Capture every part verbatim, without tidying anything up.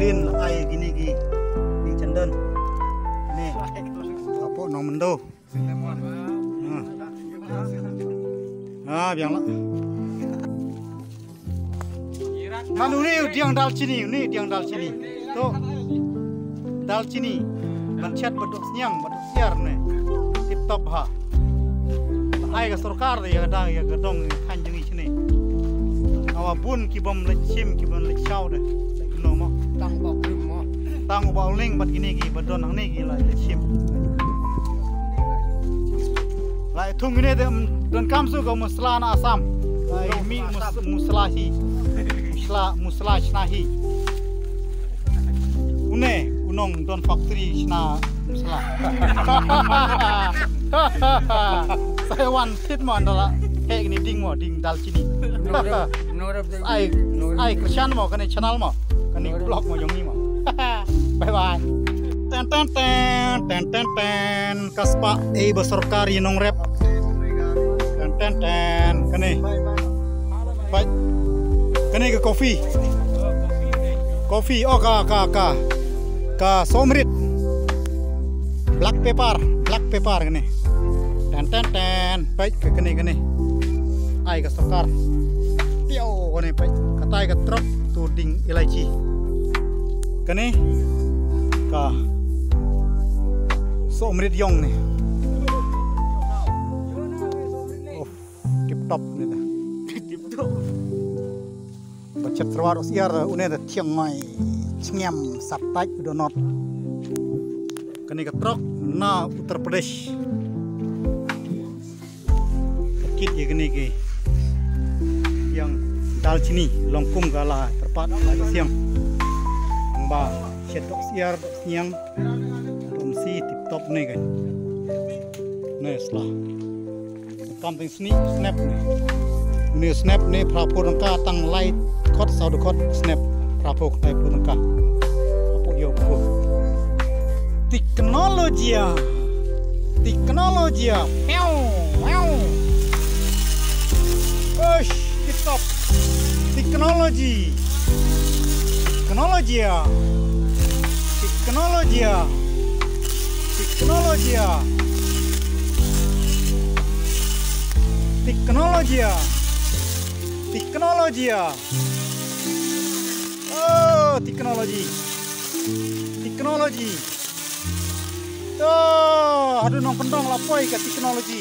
Kin la ai kine ki ning chandon. Ne. Apo nong mendo. Ah. Ah, biang la. Manu ni diang dalchini, ni diang dalchini. Tu. Dalchini. Ban chat baduk sniang, baduk siar ne. Tip top ha. Ai ka sorkar de ya da ya ka dong kan jong i sini. Awa bun ki bom lechim, ki bom lechaw de. No mo. Tang ba krim mo. Tang ba uling bat kini ki badon ang ni ki la lechim. Lai thung ini de don kam su ko musla na Assam. Lai mi mus- musla hi. Musla musla shna hi. Une unong don factory shna musla. Sai wan tit mo andala. Hek ni ding mo ding dalchini. Ai ai Krishan mo kane channel mo. Kane blog mo jong ni mo. Bye bye. Ten ten ten ten ten ten. Kaspa ei ba sorkar i nongrep. Ten ten ten kane. Pai. Kane ka coffee. Coffee oh ka ka ka ka somrit. Black pepper, black pepper kane. Ten ten ten. Pai ka kane kane. Ai ka sorkar. Piao kane pai. Katai ka trok tu ding ilaichi. Kane ka somrit yong ne. Oh, tip top ne da. Tip top. Bachet terwar usiar une da thiang ngai chngem satai donot. Kane ka trok na Uttar Pradesh. Kit ye kane ke yang dalchini long kum ka la terpat la siang. Ba shet dok siar dok siang. Dom si tip top ne kan. Ne sla. Kam teng sni snap ne. Ne snap ne phra pur ka tang lai khot sau de khot snap phra pur lai pur ka. Apo yo ko. Teknolojia. Teknolojia. Pew, pew. Osh, tip top. Teknologi. Teknolojia. Teknolojia. Teknolojia. Teknolojia. Teknolojia. Oh, teknologi. Teknologi. To, haduh nongkyndong la poi ka teknoloji.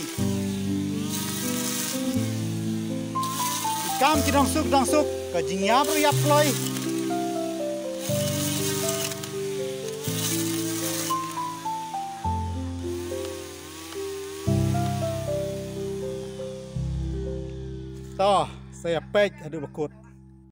Kam ki dang suk, dang suk, ka jingïap ruh ïap kloi. To, sa ïa peit haduh ba kut.